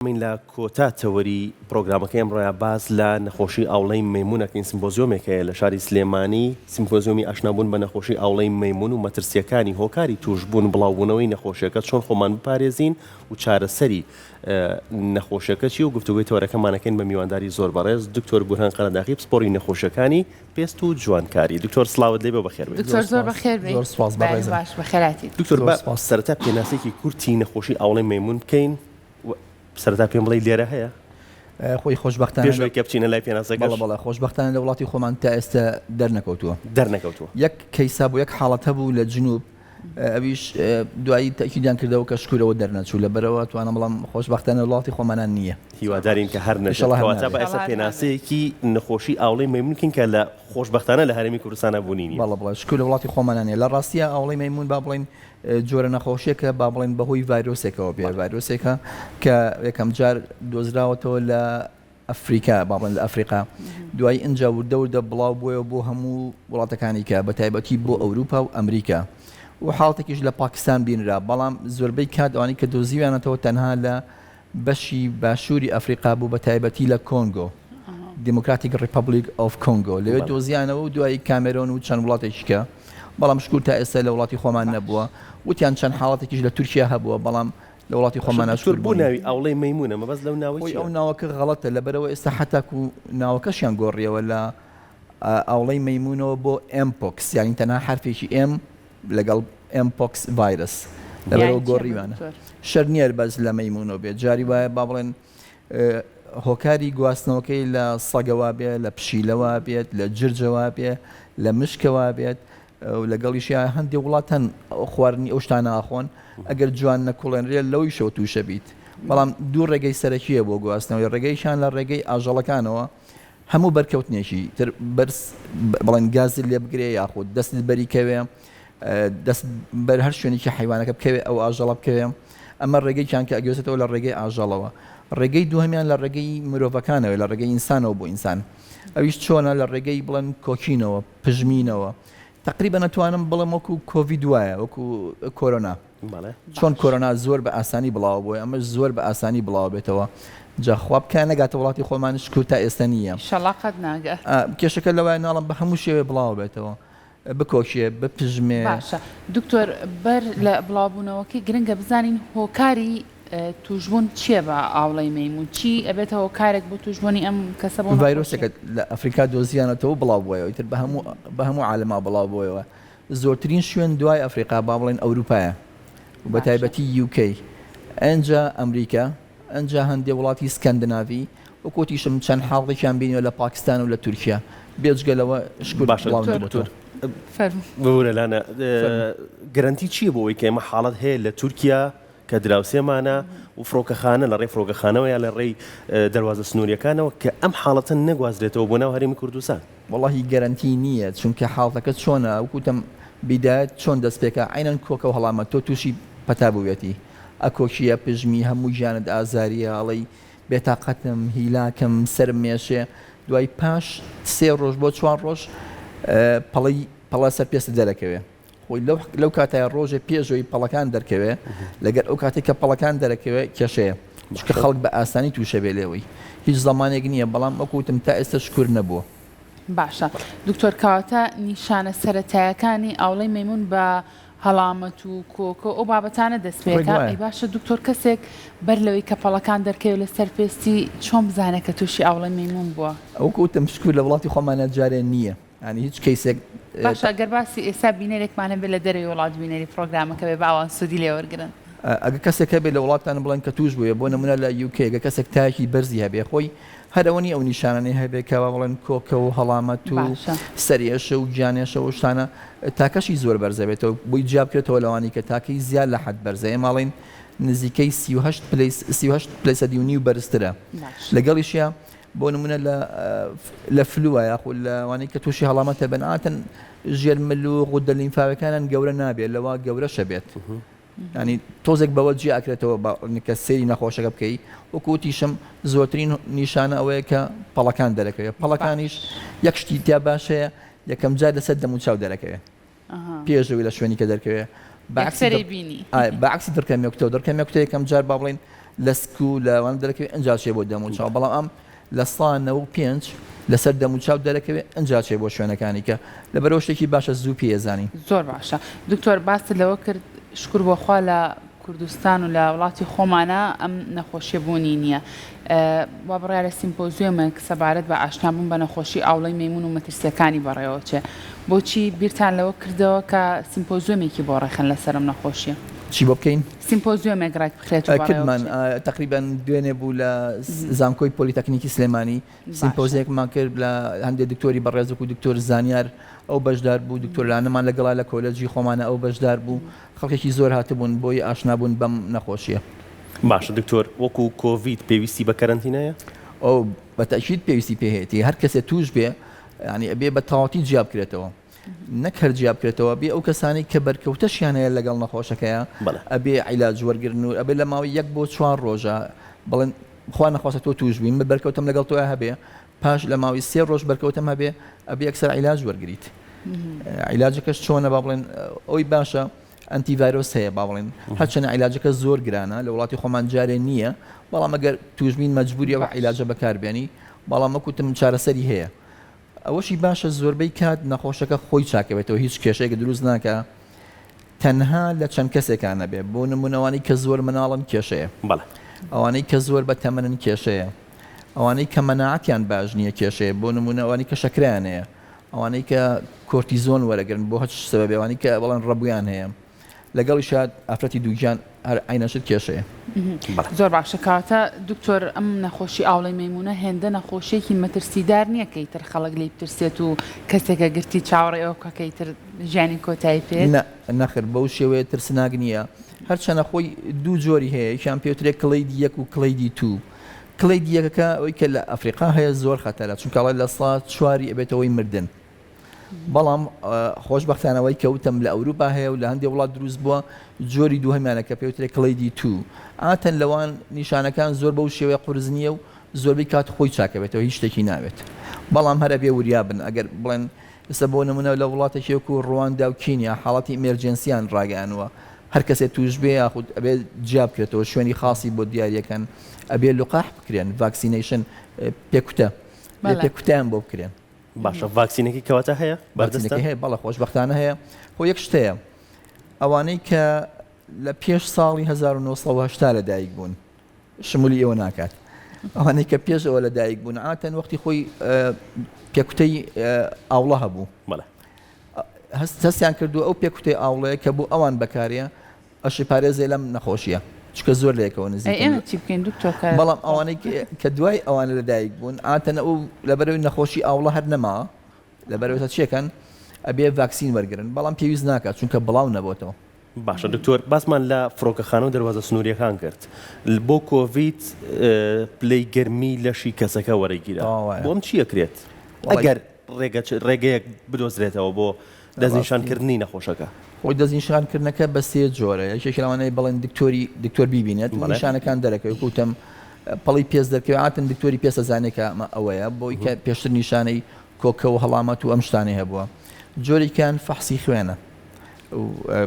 من لە کۆتا تەوەری پرۆگرامەکەی ئەمڕۆیا باس لە نەخۆشی ئاوڵەی مەیموون ئەکەین، سمپۆزیۆمێک هەیە لە شاری سلێمانی، سیمپۆزیۆمی ئاشنابوون بە نەخۆشی ئاوڵەی مەیموون و مەترسییەکانی، هۆکاری تووشبوون، بڵاوبوونەوەی نەخۆشیەکە، چۆن خۆمان بپارێزین و چارەسەری نەخۆشیەکە چییە و گفتوگۆی تەوەرەکەمان ئەکەین بە میوانداری زۆر بەڕێز دکتۆر بورهان قەرەداغی پسپۆڕی نەخۆشیەکانی پێست و جوانکاری. دکتۆر سڵاوت لێبێ و بەخێربێی. دکتۆر زۆر بەخێربێی. زۆر سوپاس بەڕێزم. باش بەخێراتیت. دکتۆر با سەرەتا پێناسەیەکی کورتی نەخۆشی ئاوڵەی مەیموون بکەین. سەرەتا پێم بڵێی لێرە هەیە؟ خۆی خۆشبەختانە پێش ئەوەی کە بچینە لای پێناسەکەش. بەڵێ بەڵێ خۆشبەختانە لە وڵاتی خۆمان تا ئێستا دەرنەکەوتووە. دەرنەکەوتووە. یەک کەیس هەبوو یەک حاڵەت هەبوو لە جنوب ئەویش دوایی تەئکیدیان کردەوە کە شکورەوە دەرنەچوو لەبەرئەوە توانم بڵێم خۆشبەختانە لە وڵاتی خۆمانا نییە. هیوادارین کە هەر نەبێت. کەواتە با ئێستا پێناسەیەکی نەخۆشی ئاوڵەی مەیموون بکەین کە لە خۆشبەختانە لە هەرێمی کوردستانا بوونی نییە. بەڵێ بەڵێ شکور لە وڵاتی خۆمانا نییە. لە ڕاستیا ئاوڵەی مەیموون با بڵێین جۆرە نەخۆشیەکە با بڵێین بەهۆی ڤایرۆسێکەوە بێ ڤایرۆسێکە کە یەکەم جار دۆزراوەتەوە لە ئەفریکا با بڵێن لە ئەفریقا دوای ئینجا وردە وردە بڵاو بۆیەوە بۆ هەموو وڵاتەکانی کە بە تایبەتی بۆ ئەوروپا و ئەمریکا و حاڵەتێکیش لە پاکستان بینرا بەڵام زۆربەی کات ئەوانەی کە دۆزیویانەتەوە تەنها لە بەشی باشووری ئەفریقا بوو بە تایبەتی لە کۆنگۆ، Democratic Republic of Congo، لەوێ دۆزیانەوە و دوایی کامێرۆن و چەند وڵاتێکی کە، بەڵام شکور تا ئێستا لە وڵاتی خۆمان نەبووە، وتیان چەند حاڵەتێکیش لە تورکیا هەبووە بەڵام لە وڵاتی خۆمانا شکور بۆ ناوی ئاوڵەی مەیموونە مەبەست لەو ناوەی چیە؟ خۆی ئەو ناوەکە غەڵەتە لەبەرئەوە ئێستا حەتاکو ناوەکەشیان گۆڕیەوە لە ئاوڵەی مەیموونەوە بۆ Mpox یانی تەنها حەرفێکی M لەگەڵ Mpox ڤایرەس لەبەرئەوە گۆڕیویانە شەرت نییە بەس لە مەیموونەوە بێت جاری وایە با بڵێن هۆکاری گواستنەوەکەی لە سەگەوە بێ لە پشیلەوە بێت لە جرجەوە بێ لە مشکەوە بێت و لەگەڵیشیا هەندێک وڵات هەن خواردنی ئەو شتانە ئاخۆن ئەگەر جوان نەکوڵێنرێ لەوەیشەوە تووشە بیت بەڵام دوو ڕێگەی سەرەکیە بۆ گواستنەوەی ڕێگەیشان لە ڕێگەی ئاژەڵەکانەوە هەموو بەرکەوتنێکی تر بەرز بڵێن گازت لێ بگرێ یاخود دەستت بەری کەوێ دەست بەر هەر شوێنێکی حیوانەکە بکەوێ ئەو ئاژەڵە بکەوێ ئەمە ڕێگەیان کە ئەگوێزێتەوە لە ڕێگەی ئاژەڵەوە ڕێگەی دووهەمیان لە ڕێگەی مرۆڤەکانەوە لە ڕێگەی ئینسانەوە بۆ ئینسان ئەویش چۆنە لە ڕێگەی بڵێن کۆکینەوە پژمینەوە تقریبا ئەتوانم بڵێم وەکو کۆڤید وایە وەکو کۆرۆنا چۆن کۆرۆنا زۆر بە ئاسانی بڵاوە بۆیە ئەمەش زۆر بە ئاسانی بڵاوە بێتەوە جا خوا بکا نەگاتە وڵاتی خۆمان شکور تا ئێستا نییە. ئیشەڵا قەت ناگات. کێشەکە لەوایە ناڵم بە هەموو شێوەیە بڵاوە بێتەوە بکۆکێ بپژمێ. باشە دکتۆر بەر لە بڵاوبوونەوەکەی گرنگە بزانین هۆکاری توشبوون چیە بە ئاوڵەی مەیموون چی ئەبێتە هۆکارێک بۆ توشبوونی ئەم کەسە بەو نەخۆشیە؟ ڤایرۆسێکە لە ئەفریکا دۆزیانەتەوە بڵاو بۆیەوە ئیتر بە هەموو بە هەموو عالەما بڵاو بۆیەوە زۆرترین شوێن دوای ئەفریقا با بڵێین ئەوروپایە و بە تایبەتی UK ئەنجا ئەمریکا ئەنجا هەندێ وڵاتی سکەندناڤی وەک وتیشم چەند حاڵەتێکیان بینیوە لە پاکستان و لە تورکیا بێجگە لەوە شکور باشە بڵاو دکتۆر نەبۆتەوە. فەرموو. ببورە لانە گەرەنتی چییە بۆ ئەوەی کە ئێمە حاڵەت هەیە لە تورکیا کە دراوسێمانە و فڕۆکەخانە لە ڕێی فڕۆکەخانەوە یا لە ڕێی دەروازە سنوورییەکانەوە کە ئەم حاڵەتە نەگوازرێتەوە بۆ ناو هەرێمی کوردستان؟ وەڵاهی گەرەنتی نییە چونکە حاڵتەکە چۆنە وەک وتم بیدایەت چۆن دەست پێکا عەینەن کۆکە و هەڵامەت تۆ تووشی پەتا بووێتی ئەکۆکی ئەپژمی هەموو گیانت ئازاریە ئەڵێی بێتاقەتم هیلاکم سەرم مێشێ دوای پاش سێ ڕۆژ بۆ چوار ڕۆژ پەڵەی پەڵە سەر پێستت دەرەکەوێ خۆی لەو لەو کاتای ڕۆژێ پێش ئەوەی پەڵەکان دەرکەوێ لەگەر ئەو کاتێک کە پەڵەکان دەرەکەوێ کێشەیە چونکە خەڵک بە ئاسانی تووشە بێ لێوەی هیچ زەمانێک نییە بەڵام وەکو وتم تا ئێستا شکور نەبووە. باشە دکتۆر کەواتە نیشانە سەرەتایەکانی ئاوڵەی مەیمون بە هەڵامەت و کۆکە و ئەو بابەتانە دەست ڕێک پێکا وایە. ئەی باشە دکتۆر کەسێک بەر لەوەی کە پەڵەکان دەرکەوێ لەسەر پێستی چۆن بزانێ کە تووشی ئاوڵەی مەیمون بووە؟ وەکو وتم شکور لە وڵاتی خۆمانا جارێ نییە. یانی هیچ کەیسێک. باشە گەر باسی ئێستا بینەرێکمان هەبێت لە دەرەوەی وڵات بینەری پڕۆگرامەکە بێ با ئەوان سوودی لێ وەرگرن. ئەگەر کەسێک هەبێت لە وڵاتان بڵێن کە تووش بووێ بۆ نمونە لە UK گەر کەسێک تایەکی بەرزی هەبێ خۆی هەر ئەوە نیە ئەو نیشانانەی هەبێ کە وا بڵێن کۆکە و هەڵامەت و باشە. سەرئێشە و گیانێشە و شتانە تاکەشی زۆر بەرزە بێتەوە بۆی جیا بکرێتەوە لەوانی کە تاکەی زیاد لە حەد بەرزە ئێمە ئەڵێین نزیکەی 38 پلەی 38 پلەی سەدی و نیو بەرزترە باشە. لەگەڵیشیا بۆ نمونە لە لە flu ە یاخود لەوانەی کە تووشی هەڵامەتە بن عادەتەن ژێر مل و غودە لیمفاوەکانیان گەورە نابێت لەوە گەورەشە بێت ینی تۆزێک بەوە جیا ئەکرێتەوە بە کە سەیری نەخۆشەکە بکەی وەکو وتیشم زۆرترین نیشانە ئەوەیە کە پەڵەکان دەرەکەوێت پەڵەکانیش یەک شتی تیا باش هەیە یەکەم جار لەسەر دەموچاو دەرەکەوێت پێش ئەوەی لە شوێنی کە دەرکەوێ یەکسەرەی بینی. بە عەکسی دڕکە مێکوتەوە دڕکە مێکوتە یەکەم جار با بڵێین لە سک و لە وان دەرەکەوێ ئەنجا چێ بۆ دەم و چاو بەڵام ئەم 95% لەسەر دەم و چاو دەرەکەوێ ئەنجا چێ بۆ شوێنەکانی کە لەبەرەوە شتێکی باشە زوو پێ ئەزانین. زۆر باشە دکتۆر باست لەوە کرد شوکر بۆ خوا لە کوردستان و لە وڵاتی خۆمانا ئەم نەخۆشیە بوونی نییە. وا بڕیارە سیمپۆزیۆمێک سەبارەت بە ئاشنابوون بە نەخۆشی ئاوڵەی مەیموون و مەترسییەکانی بەڕێوەچێ. بۆچی بیرتان لەوە کردەوە کە سیمپۆزیۆمێکی بۆ ڕێکخەن لەسەر ئەم نەخۆشیە؟ چی بۆ بکەین؟ سیمپۆزیۆمێک ڕێک بخرێت و کردمان بەڕێوەبچێ. تەقریبەن دوێنێ بوو لە زانکۆی پۆلیتەکنیکی سلێمانی سیمپۆزیەکمان کرد لە هەندێک دکتۆری بەڕێز وەکو دکتۆر زانیار ئەو بەشدار بوو، دکتۆر لانەمان لەگەڵا لە کۆلێجی خۆمانە ئەو بەشدار بوو، خەڵکێکی زۆر هاتبوون بۆی ئاشنا بوون بەم نەخۆشیە. باشە دکتۆر وەکو کۆڤید پێویستی بە کەرەنتینەیە؟ ئەو بە تەئکید پێویستی پێ هەیەتی هەر کەسێ توش بێ یانی ئەبێ بە تەواوەتی جیا بکرێتەوە نەک هەر جیا بکرێتەوە بێ ئەو کەسانەی کە بەرکەوتەشیان هەیە لەگەڵ نەخۆشەکەیە ئەبێ عیلاج وەرگرن و ئەبێ لە ماوەی یەک بۆ چوار ڕۆژە بڵێن خوا نەخواستە تۆ توش بووی من بەرکەوتەم لەگەڵ تۆیا هەبێ پاش لە ماوەی سێ ڕۆژ بەرکەوتەم هەبێ ئەبێ یەکسەر عیلاج وەرگریت عیلاجەکەش چۆنە با بڵێن ئەوی باشە ئەنتی ڤایرۆس هەیە با بڵێن هەرچەنە عیلاجەکە زۆر گرانە لە وڵاتی خۆمان جارێ نییە بەڵام ئەگەر توشبین مەجبوری ئەو عیلاجە بەکاربێنی بەڵام وەکوتم چارەسەری هەیە ئەوەشی باشە زۆربەی کات نەخۆشەکە خۆی چاکەبێتەوە هیچ کێشەیەک دروست ناکا تەنها لە چەند کەسێکا نەبێ بۆ نمونە ئەوانەی کە زۆر مناڵن کێشەیە بەڵێ. ئەوانەی کە زۆر بە تەمەنن کێشەیە ئەوانەی کە مەناعەتیان باش نییە کێشەیە بۆ نمونە ئەوانەی کە شەکرەیان هەیە ئەوانەی کە کۆرتیزۆن وەرەگرن بۆ هەچ سەبەبێ ئەوانەی کە بەڵێن ڕەبویان هەیە لەگەڵیشا ئافرەتی دووگیان هەر عەینەن شت کێشەیە. زۆر باشە کەواتە دکتۆر ئەم نەخۆشی ئاوڵەی مەیمونە هێندە نەخۆشیەکی مەترسیدار نیە کە ئیتر خەڵک لێی بترسێت و کەسێکە گرتی چاوەڕێی ئەوە بکا کە ئیتر ژیانی کۆتایی پێت؟ نا نەخێر بەو شێوەیە ترسناک نیە هەرچەنە خۆی دوو جۆری هەیە یەکیان پێوترێ clade یەک و clade two clade یەکەکە ئەوەی کە لە ئەفریقا هەیە زۆر خەتەرە چونکە ئەڵێ لە سا چواری ئەبێتە هۆی مردن بەڵام خۆشبەختانە ئەوەی کە وتم لە ئەوروپا هەیە و لە هەندێک وڵات دروست بووە جۆری دووهەمیانە کە پێوترێ clade two عادەتەن لەوان نیشانەکان زۆر بەو شێوەیە قورس نییە و زۆربەی کات خۆی چاکەبێتەوە هیچ شتێکی ناوێت بەڵام هەر ئەبێ وریا بن ئەگەر بڵێن ئێستا بۆ نمونە لە وڵاتێکی وەکو ڕواندا و کینیا حاڵەتی emergency یان ڕاگەیانوە هەر کەسێ توش بێ یاخود ئەبێ جیا بکرێتەوە شوێنی خاصی بۆ دیاریەکەن ئەبێ لقاح بکرێن vaccination پێکوتە پێکوتیان بۆ بکرێن. باشە ڤاکسینەکەی کەواتە هەیە بەردەستە؟ ڤاکسینەکەی هەیە بەڵێ خۆشبەختانە هەیە خۆ یەک شت هەیە ئەوانەی کە لە پێش ساڵی 1970 لە دایک بوون شمولی ئێوە ناکات ئەوانەی کە پێش ئەوە لە دایک بوون عاتەن وەختی خۆی پێکوتەی ئاوڵە هەبوو بەڵێ هەست هەستیان کردو ئەو پێکوتەی ئاوڵەیە کە بۆ ئەوان بەکارە ئەشی پارێزێ لەم نەخۆشیە چونکە زۆر لە یەکەوە ئەی نزیکن ئێمە چی بکەین دکتۆر کە بەڵام ئەوانەی کە دوای ئەوانە لەدایک بوون عادەتەن ئەو لەبەرەوەی نەخۆشی ئاوڵە هەر نەما لەبەرەوە چیەکەن ئەبێ ڤاکسین وەرگن بەڵام پێویست ناکات چونکە بڵاو نەبۆتەوە. باشە دکتۆر باسمان لە فڕۆکەخانە و دەروازە سنووریەکان کرد بۆ کۆڤید پلەی گەرمی لەشی کەسەکە وەرەگیرا تەواو بۆ ئەم چی ئەکرێت ئەگەر ڕێگەیەک بدۆزرێتەوە بۆ دەستنیشانکردنی نەخۆشەکە. خۆی دەستنیشانکردنەکە بە سێ جۆرە، یەکێک لەوانەیە بڵێن دکتۆری دکتۆر بیبینێت نیشانەکان دەرەکەوێت وەکو وتم پەڵەی پێست دەرکەوێت عادەتەن دکتۆری پێست ئەزانێت کە ئەمە ئەوەیە بۆی کە پێشتر نیشانەی کۆکە و هەڵامەت و ئەم شتانەی هەبووە جۆرێکیان فەحسی خوێنە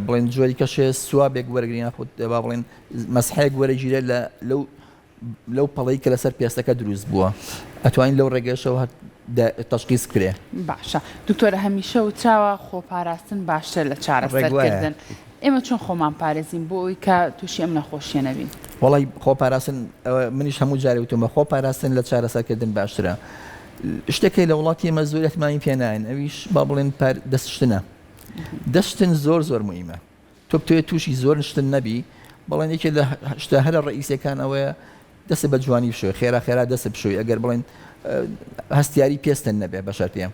بڵێن جۆری کەشێ swab ێک وەرگرین یاخود با بڵێن مەسحەیەک وەرەگیرێت لە لەو لەو پەڵەی کە لەسەر پێستەکە دروست بووە ئەتوانین لەو ڕێگەیەشەوە هەر تەشخیس بکرێ. باشە دکتۆر هەمیشە وتراوە خۆپاراستن باشترە لە چارەسەر کردن ئێمە چۆن خۆمان پارێزین بۆ ئەوی کە تووشی ئەم نەخۆشیە نەبین؟ وەڵی خۆپاراستن منیش هەموو جارێ وتومە خۆپاراستن لە چارەسەرکردن باشترە شتێک لە وڵاتی ئێمە زۆر اهتمامی پێ ناین ئەویش با بڵێن دەستشتنە دەستشتن زۆر زۆر مهمە تۆ بتەوێ تووشی زۆر شتن نەبی بەڵێن یەکێ لە شتە هەرە ڕئیسەکان ئەوەیە دەست بە جوانی بشۆی خێرا خێرا دەست بشۆی ئەگەر بڵێن هەستیاری پێستن نەبێ بە شەرتێ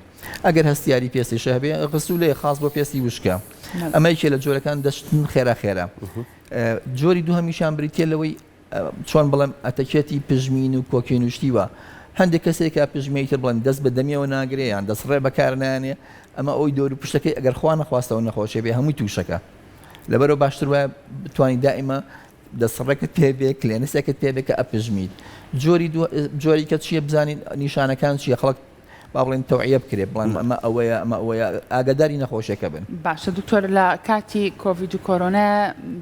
ئەگەر هەستیاری پێستیش هەبێ غسولێ خاص بۆ پێستی وشکە ئەمە یەکێ لە جۆرەکان دەشتن خێرا خێرا جۆری دووهەمیشان بریتە لەوەی چۆن بڵێم ئەتەکێتی پژمین و کۆکین و شتی وا هەندێک کەسێک کە پژمێی تر بڵێن دەست بە دەمیەوە ناگرێ یان دەست ڕێ بەکار نانێ ئەمە ئەوی دەور و پشتەکەی ئەگەر خوا نەخواستەوە نەخۆشێ بێ هەمووی تووشەکە لەبەرەوە باشتر وایە بتوانی دائیمە دەستڕێکت پێ بێ کلێنسێکت پێ بێ کە ئەپژمیت جۆری جۆری کە چییە بزانین نیشانەکان چییە خەڵک با بڵێن تەوعیە بکرێ بڵێن ئەمە ئەوەیە ئەمە ئەوەیە ئاگاداری نەخۆشیەکە بن. باشە دکتۆر لە کاتی کۆڤید و کۆرۆنا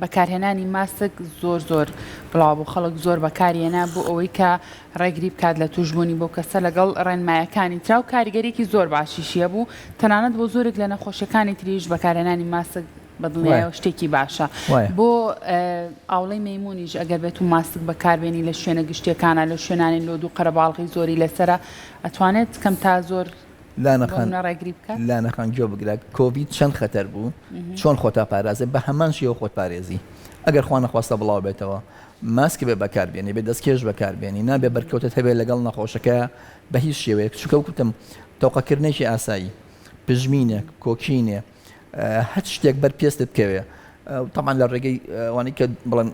بەکارهێنانی ماسک زۆر زۆر بڵاو بوو خەڵک زۆر بەکاریێنا بۆ ئەوەی کە ڕێگری بکات لە توشبوونی بەو کەسە لەگەڵ ڕێنمایەکانی ترا و کاریگەریەکی زۆر باشیشی هەبوو تەنانەت بۆ زۆرێک لە نەخۆشیەکانی تریش بەکارهێنانی ماسک بە دڵنیایەوە شتێکی باشە بۆ ئاوڵەی مەیمونیش ئەگەر بێت و ماسک بەکاربێنی لە شوێنە گشتیەکانە لە شوێنانی لۆد و قەرەباڵغی زۆری لەسەرە ئەتوانێت کەم تا زۆر لانە خان ڕێگری بکات. لانە خان گوێ بگرە کۆڤید چەند خەتەر بوو چۆن خۆتا پارازێ بە هەمان شێوە خۆت پارێزی ئەگەر خوا نەخواستە بڵاو بێتەوە ماسک بێ بەکار بێنی بێ دەستکێش بەکار بێنی نابێ بەرکەوتت هەبێ لەگەڵ نەخۆشەکە بە هیچ شێوەیەک چونکە وەک وتم تەوقەکردنێکی ئاسایی پژمینێک کۆکینێ هەچ شتێک بەر پێستت بکەوێ تەبعەن لە ڕێگەی ئەوانەی کە بڵێن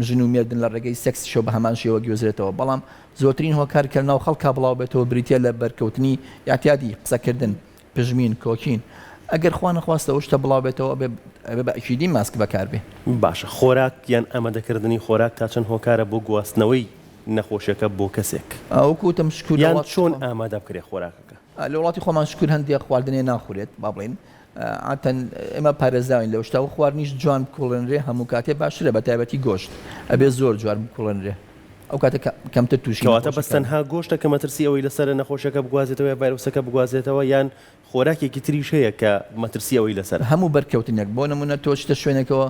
ژن و مێردن لە ڕێگەی سێکسیشەوە بە هەمان شێوە گوێزرێتەوە بەڵام زۆرترین هۆکار کە ناو خەڵکا بڵاو بێتەوە بریتە لە بەرکەوتنی ئیعتیادی قسەکردن پژمین کۆکین ئەگەر خوا نەخواستە ئەو شتە بڵاو بێتەوە ئەبێ ئەبێ بە ئەکیدی ماسک بەکاربێ. باشە خۆراک یان ئامادەکردنی خۆراک تا چەند هۆکارە بۆ گواستنەوەی نەخۆشیەکە بۆ کەسێک؟ وەکو وتم شکور لە یان وڵاتی چۆن خۆم. ئامادە بکرێ خۆراکەکە؟ لە وڵاتی خۆمان شکور هەندێ خواردنێ ناخورێت با بڵێین عادەتەن ئێمە پارێزراوین لەو شتە و خواردنیش جوان بکوڵێنرێ هەموو کاتێ باشترە بە تایبەتی گۆشت ئەبێ زۆر جوان بکوڵێنرێ ئەو کاتە کەمتر تووشی کەواتە بەس نەخۆشیەکە تەنها گۆشتە کە مەترسی ئەوەی لەسەرە نەخۆشیەکە بگوازێتەوە یا ڤایرۆسەکە بگوازێتەوە یان خۆراکێکی تریش هەیە کە مەترسی ئەوەی لەسەرە؟ هەموو بەرکەوتنێک بۆ نمونە تۆ چیتە شوێنێکەوە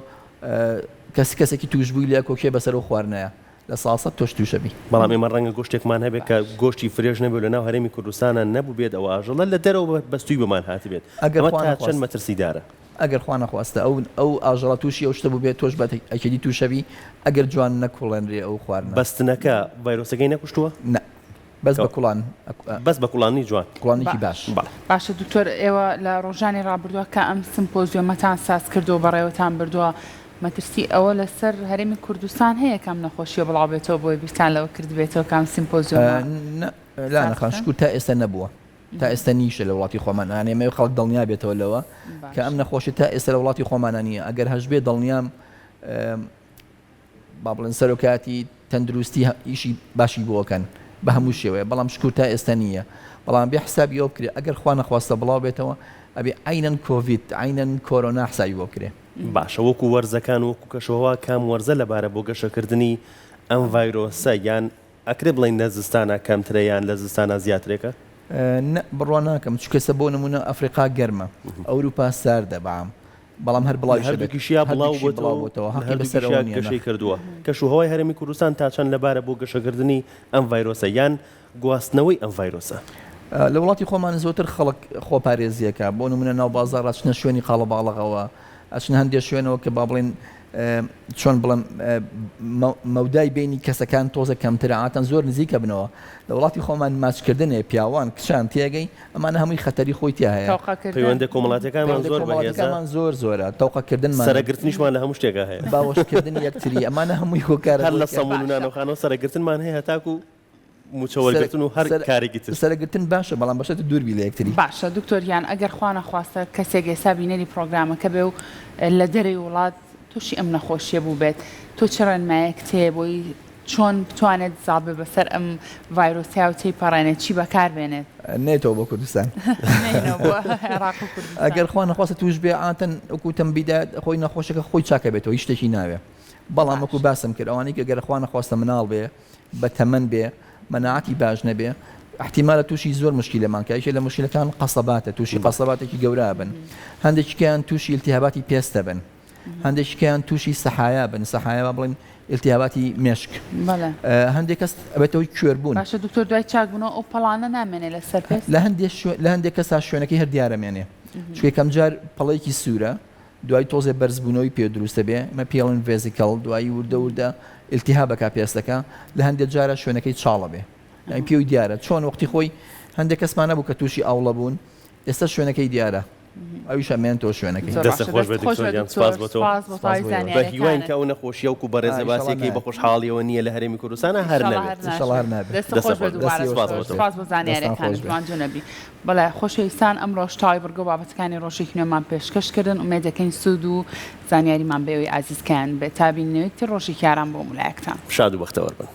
کەس کەسێکی تووشبووی لە کۆکێ بەسەر ئەو خواردنەیە لە ساسەت تۆش توشەبی. بەڵام ئێمە ڕەنگە گۆشتێکمان هەبێت کە گۆشتی فرێش نەبێت و لەناو هەرێمی کوردستانا نەبووبێت ئەو ئاژەڵە لە دەرەوە بەستووی بۆمان هاتبێت ئەگەر ئەمە خوا تا چەند نەخواستە مەترسیدارە؟ ئەگەر خوا نەخواستە ئەو ئەو ئاژەڵە توشی ئەو شتە بووبێت تۆش بە ئەکیدی توشەبی ئەگەر جوان نەکوڵێنرێ ئەو خواردنە. بەستنەکە ڤایرۆسەکەی نەکوشتووە؟ نا بەس بە کوڵان بەس بە کوڵاندنی جوان. کوڵاندنێکی باش. بەڵێ. باشە دکتۆر ئێوە لە ڕۆژانی ڕابردووە کە ئەم سمپۆزیۆمەتان ساز کردووە بەڕێوەتان بردووە مەترسی ئەوە لەسەر هەرێمی کوردستان هەیە کە ئەم نەخۆشیە بڵاو بێتەوە بۆیە بیرتان لەوە کردبێتەوە کە ئەم سیمپۆزیۆمە نا لانە ساز خان بکەن؟ شکور تا ئێستا نەبووە تا ئێستا نیشە لە وڵاتی خۆمان یانی ئەمەوێ خەڵک دڵنیا بێتەوە لەوە کە ئەم باشە. نەخۆشیە تا ئێستا لە وڵاتی خۆمانا نییە ئەگەر هەشبێ دڵنیام با بڵێن سەرۆکایەتی تەندروستی ئیشی باشی بۆ ئەکەن بە هەموو شێوەیە بەڵام شکور تا ئێستا نییە بەڵام بێ حسابی ئەوە بکرێ ئەگەر خوا نەخواستە بڵاو بێتەوە ئەبێ عەینەن کۆڤید عەینەن کۆرۆنا حسابی بۆ بکرێ. باشە وەکو وەرزەکان وەکو کەشوهەوا کام وەرزە لەبارە بۆ گەشەکردنی ئەم ڤایرۆسە یان ئەکرێ بڵێین لە زستانا کەمترە یان لە زستانا زیاترێکە؟ نە بڕوا ناکەم چونکە ئێستا بۆ نمونە ئەفریقا گەرمە ئەوروپا ساردە بەعام بەڵام هەر لە بڵاویشە بێت هەردووکیشیا بڵاو هەردووکیشی بۆتەوە بڵاو و بۆتەوە لە هەقی بەسەر هەردووکیشیا ئەوە نییە گەشەی نەخ. کردووە. کەشوهەوای هەرێمی کوردستان تا چەند لەبارە بۆ گەشەکردنی ئەم ڤایرۆسە یان گواستنەوەی ئەم ڤایرۆسە؟ لە وڵاتی خۆمان زۆتر خەڵک خۆپارێزیەکە بۆ نمونە ناو بازاڕ ئەچنە شوێنی قاڵەباڵغەوە ئەچنە هەندێ شوێنەوە کە با بڵێن چۆن بڵێم مەودای بینی کەسەکان تۆزە کەمترە عاتەن زۆر نزیکە بنەوە لە وڵاتی خۆمان ماچکردنێ پیاوان کچان تێگەی ئەمانە هەمووی خەتەری خۆی تیا هەیە. تەوقەکردن. پەیوەندە کۆمەڵاتیەکانمان پەیوەندە زۆر بەهێزە. کۆمەڵاتیەکانمان زۆر زۆرە تەوقەکردنمان. سەرەگرتنیشمان لە هەموو شتێکا هەیە. باوەشکردنی یەکتری ئەمانە هەمووی هۆکارە هەر بۆی لە کە. سەمون و باشە. نانەوخانەوە سەرەگرتنمان هەیە هەتاکوو مووچە سەرە وەرگرتن و هەر سەرە کارێکی تر. سەرەگرتن باشە بەڵام بەشەرتێ دوور بی لە یەکتری. باشە دکتۆر گیان ئەگەر خوا نەخواستە کەسێک ئێستا بینەری پڕۆگرامەکە بێ و لە دەرەوی وڵات توشی ئەم نەخۆشیە بووبێت تۆ چ ڕێنمایەکت هەیە بۆی چۆن بتوانێت زاڵ بێ بەسەر ئەم ڤایرۆسەیا و تێیپەڕێنێت چی بەکار بێنێت؟ نێتەوە بۆ کوردستان. نەینەوە بۆ عێراق و کوردستان. ئەگەر خوا نەخواستە توش بێ عاتەن وەکو وتم بیدایەت خۆی نەخۆشەکە خۆی چاکە بێتەوە هیچ شتێکی ناوێ بەڵام وەکو باشە. باسم کرد ئەوانەی کە گەر خوا نەخواستە مناڵ بێ بە تەمەن بێ مەناعەتی باش نەبێ ئیحتیمالە توشی زۆر مشکیلەمان کە یەکێ لە مشکیلەکان قەسەباتە توشی قەسەباتێکی گەورە بن هەندێکیان توشی ئیلتیهاباتی پێستە بن هەندێکیان تووشی سەحایا بن، سەحایا با بڵێین ئیلتیهاباتی مێشک، هەندێک کەس ئەبێتە هۆی کوێربوون. باشە دکتۆر دوای چاکبوونەوە ئەو پەڵانە نامێنێ لەسەر پێست؟ لە هەندێ شوێن لە هەندێک کەسا شوێنەکەی هەر دیارە مێنێ، چونکە یەکەم جار پەڵەیەکی سوورە دوای تۆزێ بەرزبوونەوەی پێ دروست دەبێ، ئەمە پێی ئەڵێن vesicle، دوایی وردە وردە ئیلتیهاب ئەکا پێستەکە، لە هەندێ جارا شوێنەکەی چاڵ ئەبێ یانی پێی دیارە، چۆن وەختی خۆی هەندێک کەسمان هەبوو کە تووشی ئاوڵە بوون ئێستا شوێنەکەی دیارە. ئەویش ئەمێنێتەوە شوێنەکەی. زۆر دەستت باشە خۆش دەست بێت خۆش دکتۆر بێت گیان دکتۆر سپاس بۆ تۆ. سپاس بۆ سپاس تەواوی بۆ ئێوەش. بە هیواین زانیاریەکانت. کە ئەو نەخۆشیە وەکو بەڕێزە ئا ئیشەڵا باسیەکەی بە نایەت. خۆشحاڵیەوە نییە لە هەرێمی کوردستانا هەر ئیشەڵا هەر نەبێت. ئیشەڵا هەر ناشبێت. نابێت. دەستت دەستت خۆش خۆش بێت بێت. دووبارە دەستی ئێوەش سپاس دکتۆر بۆ خۆش تۆ. بێت. سپاس بۆ دەستان خۆش زانیاریەکانت بێت. ماندوو نەبی. بەڵێ خۆشەویستان ئەمڕۆش تەواوی بڕگە و بابەتەکانی ڕۆژێکی نوێمان پێشکەش کردن ئومێدەکەین سوود و زانیاریمان بە ئێوەی ئازیز گەیاندبێت تا بینینەوەی تر ڕۆژێکی ئارام بۆ هەموو لایەکتان. شاد و بەختەوەر بن.